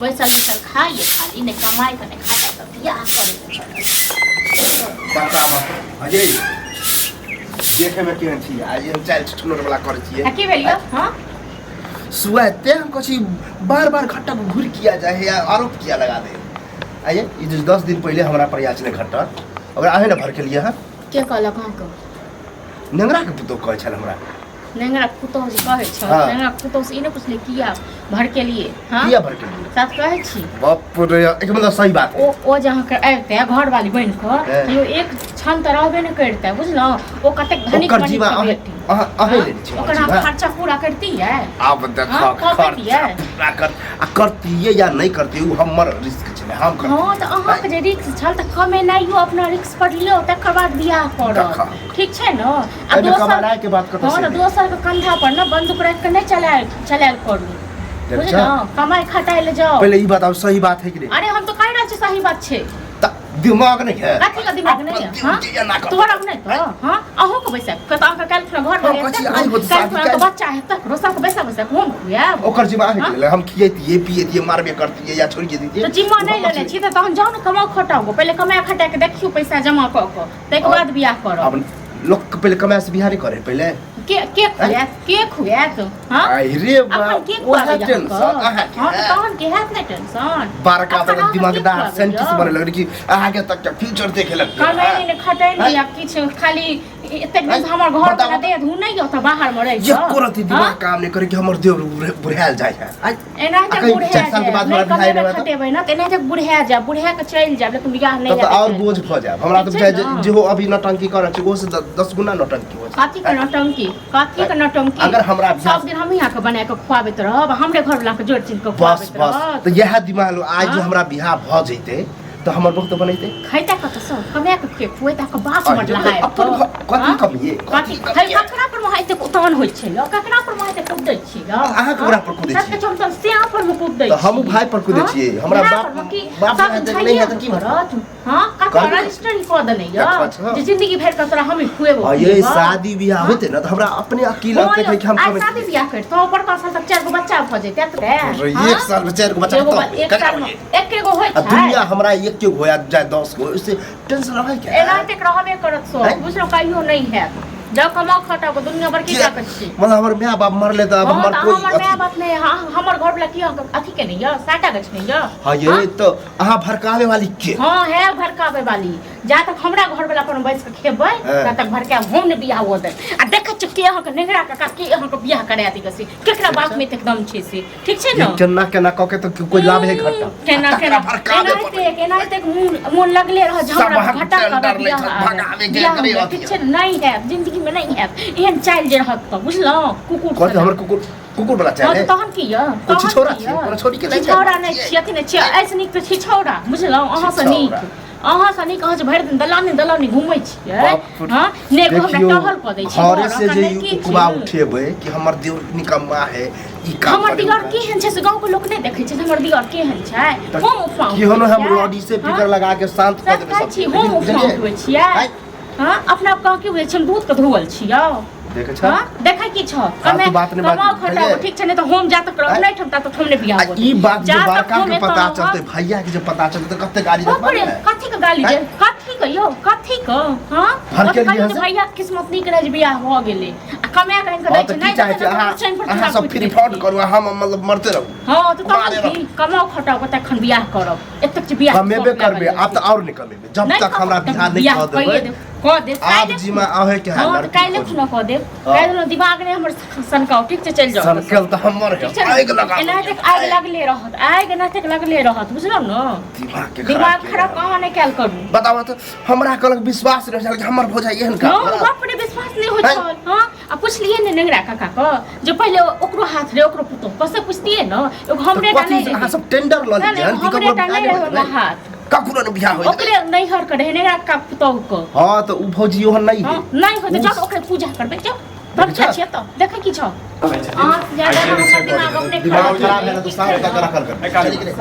बैसल बैसल खाइए खाली, नहि कमाइ के नहि खाता, तऽ बियाह करै के पड़त। बता बाप अजय, देखे में केहन छी आज हम चाल छुटनर वाला करै छियै। आ की भेल यौ? हाँ। सुबह ते हम कहै छी बार बार घट्टा को घूर किया जाए है या आरोप किया लगा दे। आइए ई जे 10 दिन पहले हमरा पर याचने घट्टा ओकरा अहें ने भर के लिए। हाँ। के कहलक अहाँके? नेंगरा के पुतोह कहै छल हमरा। नेंगरा पुतोह जे कहै छल, हाँ। नेंगरा पुतोह से ई नहि पुछलियै किया भड़केलियै? हाँ। किया भर के लिए? साथ कहै छी। बाप रे, एक मतलब सही बात है। ओ जे अहाँके आबिते घरवाली बनि कऽ, हाँ। तैयो एक क्षण तऽ रहबे नहि करिते, बुझलहुँ? ओ कतेक धनिक ओकर बनिक जीवा के अहें बेटी। अहाँ अहें हाँ? लेने छी ओकर हमर अहाँ जीवा। खर्चा पूरा करतियै? आब देखऽ हाँ, कऽ खर्चा देतियै? पूरा कर आ करतियै या नहि करतियै ओ हमर रिस्क छलै, हम करतियै। हँ, तऽ अहाँके जे रिक्स छल तऽ कमेनाइयो अपना रिक्स पर लियौ, तकर बाद बियाह करब। देखऽ। ठीक छै ने? आ एहिमे दोसर कमेनाइ के बात कतऽ हँ से तऽ एलै? दोसर के कंधा पर ने बंदूक राखि कऽ नहि चलायल चलायल करू, देखै बुझलहुँ? कमाइ खटाइ लए जाउ। पहिले ई बताउ, सही बात है कि नहीं? अरे, हम तऽ कहि रहल छी, सही बात छै। त दिमाग नहीं है? कथी के दिमाग नहीं है? हाँ? अपन एना कर। तोहर अब नहीं तो हाँ, अहूँ के बैसा के तऽ अहाँके काल्हि खुना घर हम में कहै छी, हेतै, आइ होत काल्हि शादी, खुना अहाँके काल्हि। बच्चा हेतै, रोसा के बैसा बैसा के हम खुआएब। ओकर जिम्मा अहाँके हाँ? लेले, हम खियैतियै पियैतियै, मारबे करतियै या छोड़िए दितियै। तऽ जिम्मा नहि लेने छी तऽ तहन जाउ ने, कमाउ खटाउ। पहिले कमा खटा के देखियौ, पैसा जमा कऽ कऽ ताहिके बाद बियाह करब। अब लोग के पहिले कमाए से बियाह नहीं करे पहिले। के के खुआएत, के खुआएत? हाँ। अरे अखन बाप, के ओहे खुआबैए टेंशन अहाँके? अहाँके हाँ, तऽ है। तहन के हैत नहि टेंशन? बड़का अखन बड़का अहाँके के दिमागदार खुआबैए? साइंटिस्ट बने लगल कि अहाँके तक के फ्यूचर देखे लगते। कमाइ नहि, खटाइ नहि आ किछु, खाली एतेक दिन से हमर घर बताउ। वाला दे धू नहि यऽ तऽ बाहर मे रहि एको रति दिमाग काम नहीं करे कि हमर देव बुढ़ायल जाय है। आइ एनाहिते आ कहीं बुढ़ा 4 साल के जायब बाद नहि हमरा बियाह कमेबै नहि होयत? खटेबै ने तऽ एनाहिते बुढ़ा जायब, बुढ़ा के चलि जायब, लेकिन बियाह नहि तब तऽ हैत। आओर बोझ भऽ जायब हमरा तऽ ठीक छै बुझाइ जे ने? जेहो अभी नौटंकी कर रहल छी ओहो से 10 गुना नौटंकी हो। कथी के नौटंकी, कथी के नौटंकी? अगर हमरा बियाह- सब दिन हमही अहाँके बना कऽ खुआबैत रहब, हमरे घर वाला के जोड़ चिन कऽ बस खुआबैत बस रहब। तऽ इएह दिमाग लो आज। हाँ? जे हमरा बियाह भऽ जैतै तऽ हमर बहुत बनैतै। खैता कतऽ सँ? कमाए कऽ के खुएता के बास मर लहाय। अपन कथी कमिए, कथी कथी? ककरा पर वहाँ एतेक उतान होइ छै यौ? ककरा पर वहाँ एतेक कुदै छी यौ? अहाँ ककरा पर कुदै छी? सबके चमचम श्याम पर मे कुदै। तऽ हमहूँ भाय पर कुदै छियै। हमरा भाय बाप पर मे की बाप सब नहि झाइए हेतै की मतलब? करत? हाँ, ककरा करबै? रजिस्ट्री कऽ देने यौ देखऽ छौ। जे जिंदगी भरि के तोरा हमही खुएबो आ ये पिएबो? शादी बियाह हाँ? होते ना तऽ हमरा अपने अकेला हाँ देखै यौ, कि हम आइ कमेतियै। शादी बियाह करितहुँ, बड़का साल तक चारि गो बच्चा भऽ जैते तऽ। एक साल में चारि गो बच्चा एगो कतऽ एक ककरा साल में होइए? एके गो होइ आ छै। दुनिया हमरा एक के होया जाए 10 गो, उससे टेंशन रहै क्या? एनाहिते रहबे करत सब। हैं? बुझलो, कहियो नहि हैत। जब कमाउ खटाउ, दुनिया बड़की ताकत छै। मतलब हमर माय बाप मरले तऽ अब हाँ, हमर तऽ कोई हमर माय बाप नहि, हाँ, हमर घर वाला की अहाँके अथी केने यऽ, साटा गछने यऽ? हाँ, ये तो अहाँ भड़कावे वाली के? हाँ, है भड़कावे वाली। जा तक हमरा घर वाला पर बैस के खेबै, हाँ। ता तक भड़काएब हम ने। बियाह हो दे आ देखै छियै के अहाँके नेंगरा काका के अहाँके बियाह करा दी से, केकरा बाप में एतेक दम छै से। ठीक छै ने? ये केना केना कऽ के तऽ कोई लाभ है घटा। केना केना भड़कावे एनाहिते एनाहिते मोन मोन लगले रह झगड़ा सबहक घटा कर टेंडर लै बियाह छथि, आबे। भगावे के बियाह करे हुए, अथी। ठीक छै ने? नहि हैत जिंदगी में, नहि हैत एहन चालि जे रहत तऽ, बुझलहुँ? कुकुर कहते सनक। हमर कुकुर कुकुर वाला हाँ चाहे। तऽ तहन की यऽ? कोइ तहन छिछौरा की छियै? यऽ? कोनो छोरी के नहि छिछौरा चाही। नहि छियै, अथी नहि छियै। एहिसँ नीक तऽ छिछौरा, बुझलहुँ? अहाँसँ छिछौरा। नीक, अहाँसँ नीक। अहाँ जे भरि दिन दलाने दलाने घूमै छियै। बाप रे। हँ, ने एगो हमरा देखियौ, टहल कऽ दै छै घरे घर, से ओकर जे नहि ई किछु। उकबा उठेबै कि हमर देवर निकम्मा है, ई काम हमर करे, उ दिगर काम। केहन छै से गाँवके लोक नहि देखै छै जे हमर दिगर केहन छै। तऽ हम उफान केहनो हम छियै। रॉडी से हँ? फिकर लगा के शांत कऽ सएह देबै कहै छी, सबके। हम लेकिन उफान बुझलियै? उठबै छियै। आँय? हँ, अपना आप कहाँ की बुझै छी, हम दूध के धोअल छियौ? देखै छह? हँ, देखै की छह? फालतू बात नहि बाजू, कमाउ खटाउ। बुझलियै? ठीक छै, नहि तऽ हम जा तक रहब आँय? नहि ठाम ता तक हम नहि बियाह आ होत। ई बात जे जा तक बड़का हम के एतऽ पता रहब- चलतै, भैया के जे पता चलतै तऽ कते गाली बाप देखबै रे, ने? कथी के गाली दे? आँय? कथी के यौ, कथी के? हँ, भड़केलियै ओ तऽ कहियौ जे हँ से? भैया के किस्मत नीक रहै जे बियाह भऽ गेलै आ कमाए कऽ आनि कऽ हँ दै तऽ छै की नहि चाहै तऽ छी अहाँ? चैन पर अहाँ चूल्हा सब कुटि फ्री दै फ्रॉड छियै। करू आ हम मतलब मरते रहू। हँ तऽ मारे तहन की, कमाउ खटाउ कऽ तखन बियाह करब। एतेक जे बियाह कमेबे शौक लागल करबै अछि। आब तऽ आओर नहि कमेबै जब नहि तक हमरा कमाउ, बियाह नहि बियाह कऽ कइए देबै। देब, कऽ देब आब काल्हि। जिमा अहे के है। हँ तऽ लड़की काल्हि खोजू। खुना कऽ देब। हाँ। काल्हि दिमाग नहि हमर सनकाउ, ठीक छै? चलि जाउ। सनकेल तऽ हमर है। ठीक छै ने? आगि लगा। एनाहिते आगि लगले रहत, आगि एनाहिते लगले रहत, बुझलहुँ ने? दिमाग के दिमाग खराब खराब केने। अहाँ नहि कयल करू। बताबऽ तऽ हमरा कहलक विश्वास नहि छल कि हमर भौजाइ एहन काम हँ करत। बाप रे, विश्वास नहि होइ हैं? छल। हँ, आ पुछलियै ने नेंगरा काका के जे पहिले ओकरो हाथ रहे, ओकरो पुतोह के, से पुछतियै ने। एगो हमरे तऽ टा कथी नहि से अहाँ रहै। सब टेंडर लऽ नहि, लेलियै हन नहि, कि हमरे ककरो टा बियाह नहि नहि रहै होइत ओहिमे रहै? हाथ। ककरो नहि बियाह होइत रहै। ओकरे नैहर के रहै, नेंगरा काका पुतोह के। हँ तऽ उ भौजी ओहन नहि हँ है। नहि होतै। उ- जाउ ओकरे पूजा करबै, जाउ। देखै बच्चा छह? छियै तऽ देखै की छौ? अहाँ से ज्यादा हमर दिमाग अपने दिमाग खराब खराब भेलै। है ने तऽ साँझ तक रखल कर। एकाली। चलि गेलै।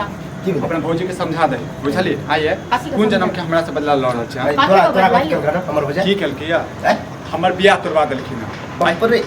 की भेलै? अपना भौजी के समझा दे, बुझलियै? आइए कथी के कोन समझा? जन्म के हमरा से बदला लऽ रहल छै? अरे, कथी तोरा के तोरा बदला कथी यौ? केलकै हमर भौजाइ? की केलकै या? आँय? हमर बियाह तोड़वा देलखिन हँ। बाप रे।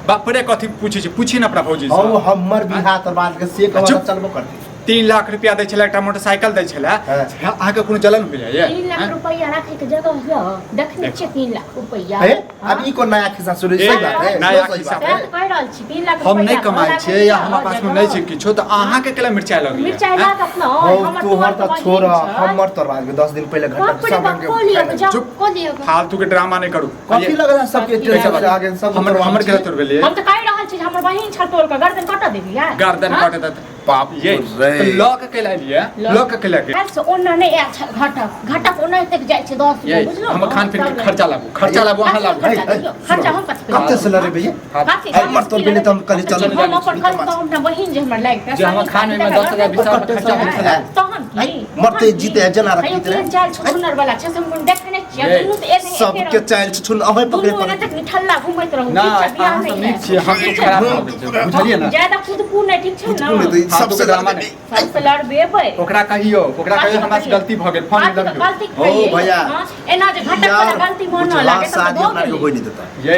बाप रे, कथी पूछै छी? पूछी ने अपना भौजी हौ से। हमर बियाह तोड़वा देलकै से कहब चुप। तऽ चलबो करतै। 3 लाख रुपया दै छलै, एकटा मोटरसाइकिल दै छलै। हाँ। अहाँके कोनो जलन होइए ये? 3 लाख रुपया राखे के जगह य, देखने छियै 3 लाख रुपया। हे, अब ई कोन नया खिस्सा सुनै? ए, सही बात है, नया सही खिस्सा बात सएह है। तऽ कहि रहल छी, 3 लाख हम नहि रुपैआ कमाइ राखै छियै या के हमरा पासमे जगह। नहि छै किछो, तऽ अहाँके केला मिरचाइ लगैए? मिरचाइ लागत न। हौ हमर तोहर तऽ तऽ छोड़, बहिन छै। हमर तोरबा देबै। 10 दिन पहिले घंटा बाप रे सब बाप, रंग के कऽ लिअ, जाउ, चुप। कऽ लिअ। फालतू के ड्रामा नहि करू। कथी लगल है सबके कथी टेंशन लगल? से आगे सब हमर तोरबा हमर छै। केला तोड़बेलियै? हम तऽ कहि रहल छी जे हमर बहिन छल, तोड़ कऽ गर्दन कटऽ देबी यार। गर्दन हाँ? कटे देत बाप ये रे। तऽ लऽ के कैला एलियै? लऽ के कैला के काल्हि से ओना नहि आयल छल घटक, घटक ओना एतेक जाइ छै 10 ये गो, बुझलहुँ हमर ने? खान पीन के तब खर्चा लाबू, खर्चा लाबू, अहाँ लाबू। खर्चा हे, दियौ, खर्चा हम कथी कते से लड़ेबै ये? कथी? हमर तोर गेलै तऽ हम कहली चल। हम अपन खर्च तऽ हमरा बहिन जे हमरा लागि जे हमर खान में 10,000 20,000 खर्चा भेल छलै। तहन की मरते जीते जेना रखी रखी तेहन चालि छुछुनर वाला छै से हम कोनो देखने छियै? ये, दुनू तऽ एने सबके चालि छुछुन अहें पकड़े दुनू पड़े। एने तक निठल्ला घुमैत रहू। ना, ठीक छै, बियाह अहाँ सब नहि नीक हैत। छियै, हम ठीक तो छै खराब ने? भऽ गेल छियै, बुझलियै ने? ज्यादा कुदकू नहि, ठीक छै ने? कुदकू नहि तऽ फालतू सबसे के ड्रामा लड़बे। नहि। सबसे लड़बेबै। ओकरा कहियो, ओकरा कहियो हमरा से गलती भऽ गेल, फोन कथी के लगबियौ। गलती ओ कहियै? भैया। हाँ, एना जे घटक वाला गलती मानऽ लागे तब तऽ शादी भऽ अपना के गेलै। होय नहीं देता। ये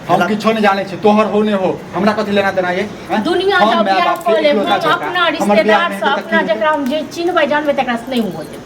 हम किछो नहि जानै छी, तोहर हो नहि हो, हमरा कथी लेना देना ये? हैं? दुनिया हम जब माय बियाह बाप के कऽ लेब, इकलौता हम बेटा। अपना हमर बियाह रिश्तेदार नहि से हेतै तऽ अपना की हेतै? जकरा हम जे चिन्हबै जानबै तकरा से नहि हुअ देब,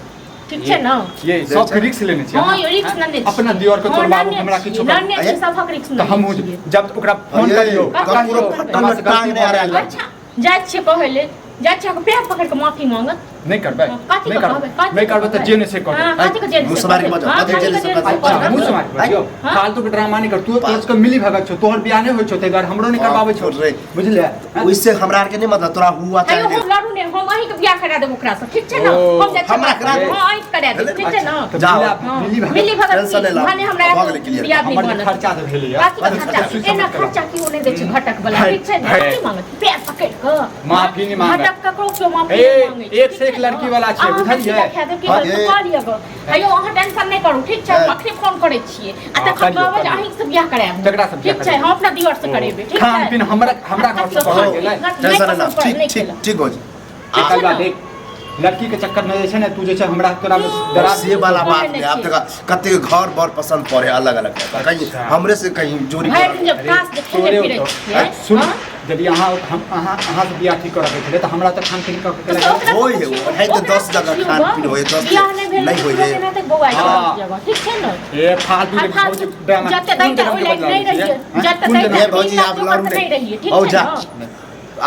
ठीक छै ने? ये सबके रिक्स लेने छियै हाँ अहाँ, यो रिक्स हैं? नने छियै। अपना दियोर के हाँ, तोड़बाबू नने हमरा छियै, किछो नने अये। छियै, सभक रिक्स तऽ नने हमहूँ छियै। जब ओकरा फोन अये, करियौ, ककरो कहियौ, फटल हमरा से टांग गलती नहि भऽ आ गेल। अच्छा, जाइ छियै कहै लेल, जाइ छियै अहाँके पैर पकड़ि कऽ माफी मांगत। नहि करबै, कथी नहि के करबै, कहबै? कथी नहि के करबै तऽ कहबै? जे नहि से करबै। हाँ, कथी के जे नहि से मुँह से मारि के कहबै? बजाउ, हाँ, कथी के जे कथी नहि से के जे कहबै? नहि से अच्छा, कहबै? मुँह से मारि के बजियौ। हाँ? फालतू के ड्रामा नहि कर। तू तोहर सबके मिली भगत छौ, तोहर बियाह नहि होइ छौ, ताहि दुआरे हमरो नहि करबाबै छौ, बाप रे। बुझलियै? हैं? ओइसे हमरा आर के नहीं मतलब तोरा हुआ हेयौ, चाहे। हम लड़ू ने, हम अहींके बियाह करा देब ओकरासँ, ठीक छै ने? ओ, हम जाइ छियै हमरा बात करा करऽ। देब? हाँ, अहींके करा देब, ठीक छै ने? तऽ जाओ। मिला- हाँ, मिली भगत। मिली भगत टेंशन की? नहि लाउ। भने हमरा भऽ गेलै clear। बियाह नहि हमर जे बनत। खर्चा तऽ भेलैया। कथी के अच्छा, खर्चा? सोचि एना समझि कऽ। खर्चा केओ नहि दै छै घटक वाला, भाइ, ठीक छै ने? भाइ। कथी मांगत? पैर पकड़ि कऽ। माफी नहि मांगत। घटक ककरो केओ माफी ए, नहि मांगै छै, एक ठीक से एक छै ने? लड़की वाला छै, अहाँ हमरा बुझलियै? सीधा खा देब, की हाँ, करब? ये। कऽ लिअ गऽ। हेयौ, अहाँ टेंशन नहि करू, ठीक छै? हम हाँ। अखने फोन करै छियै आ हाँ, तखन करियौ, कहबै जे करियौ। अहींके से बियाह करायब। ककरा से बियाह ठीक छै? करेबै? हम अपना दियर से करेबै, ठीक छै? खान पीन हमरा हमरा घर से पकड़ गेलै। टेंशन नहीं लाउ, नहि ठीक ठीक ठीक हो जी। ठीक छै एकर बाद ने? देख, लड़की के चक्कर में जे छै ने, तू जे छै हमरा तोरा में डरा से वाला कहै बात नहि नहीं। आप छियै। देखा कते घर बर पसंद पड़े अलग अलग, कहीं अच्छा। हमरे से कहीं जोड़ी भरि कर। दिन जब ताश जे खेले तोरे फिरै ओतऽ। छियै, सुन, हाँ? यदि अहाँ हम अहाँ अहाँ से बियाह ठीक करऽ के छलै तऽ हमरा तऽ खान पीन कऽ के तऽ केला ओकरा होय से है, पुछियौ, है तऽ ओकरा 10 जगह पुछियौ खान गऽ। पीन होय, 10 बियाह नहि भेल नहि होय है। एना तक बौआ हाँ। जगह, ठीक छै ने? ए फालतू आ के फालतू भौजी ड्रामा जते कोन दैते जनम ओहि के लायक बदला नहि लै छियै? रहियै, हैं? जते कोन दैते जनम ए के भौजी, तीन लाख आप जोकर लड़ू तऽ नहि नहीं। रहियै, ठीक औ छै जा। ने?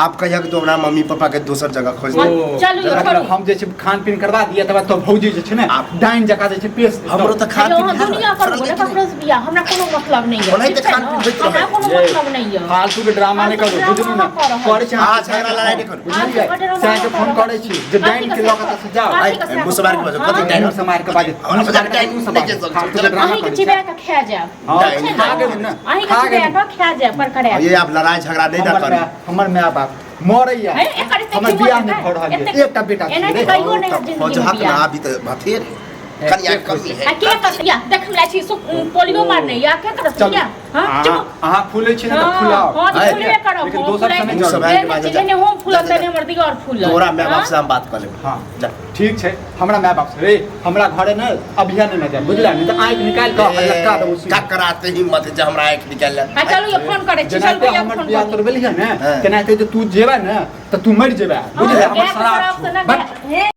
आप कहिया कि तो हमरा मम्मी पापा के दोसर जगह खोज हाँ, दे। ओ, चलू यौ, मतलब छोड़ू। हम जे छै खान पीन करवा दिए तब तो भौजी जे छै ने आप- डाइन जकाँ जे छै पेश हमरो तऽ खान हेयौ, पीन अहाँ भेल दुनिया रहै। करू सरल ने देखी ककरो से बियाह, हमरा कोनो मतलब नहि यऽ, ओनाहिते ठीक छै खान ने? पीन होइत हमरा रहै। कोनो ये, मतलब नहि यऽ। फालतू के ड्रामा नहि करू, फालतू बुझलू ने? ड्रामा कऽ रहल करै छी अहाँ झगड़ा लड़ाई नहि करू। बुझलियै? अहाँ ड्रामा सएह के कऽ फोन रहल करै छी जे डाइन के लऽ कऽ से जाओ। अहाँ आइ, के मुँह से मारि के बाजू, कथी हाँ? डाइन? मुँह से मारि के बाजू। हमरा मुँह से मारि के डाइन मुँह से नहि बाजू। जे सब फालतू के चलऽ। ड्रामा अहींके करै छी। चिबा कऽ खा जायब। हाँ, ठीक छै खा ने? गेलहुँ ने, अहींके खा चिबा गेलहुँ। कऽ खा जायब, पर करायब। ये आप लड़ाई झगड़ा नहीं ना हमर करू। माय हमर माय बाप मरैया, है, एकर एतेक हमर हिम्मत बियाह नहि हेतै? भऽ रहल एतेक- ये, एकटा बेटा एना छै रे। कहियो नहि हैत जिंदगी में फौजहक ना बियाह। अभी तऽ भथेर है, कनिया कमी है। आ के करत या देख हमरा छी सु पोलियो मारने या के करत चलू। या? हां, अहाँ चुप। अहाँ फूलै छी ने तऽ हाँ, फुलाउ। हाँ, तऽ है। फुलबे करब। लेकिन हम दोसर फुलाइ से नहि नहि मुँह जरूर। से छी। बाजि जेने जा। हम फुलत जा, जा। तेने हमर दिगर फुलत। तोरा माय बाप हाँ? से हम बात कऽ लेब। हाँ। जा। ठीक छै, हमरा माय बाप से रे हमरा घरे ने अभिया नहि नजर, बुझला? नहि तऽ आँखि निकालि कऽ आ लटका देबौ का सीधा। कराते हिम्मत है जे हमरा आँखि निकालि लेत? आ चलू यौ, फोन करै छी, चलू जेनाहिते भैया हमर फोन बियाह करू। तोड़बेलियै ने हाँ। तेनाहिते जे तू जेबे ने तऽ तू मरि जेबे, बुझले? हाँ, हमर गैस श्राप खराब छौ। से ना बट हे।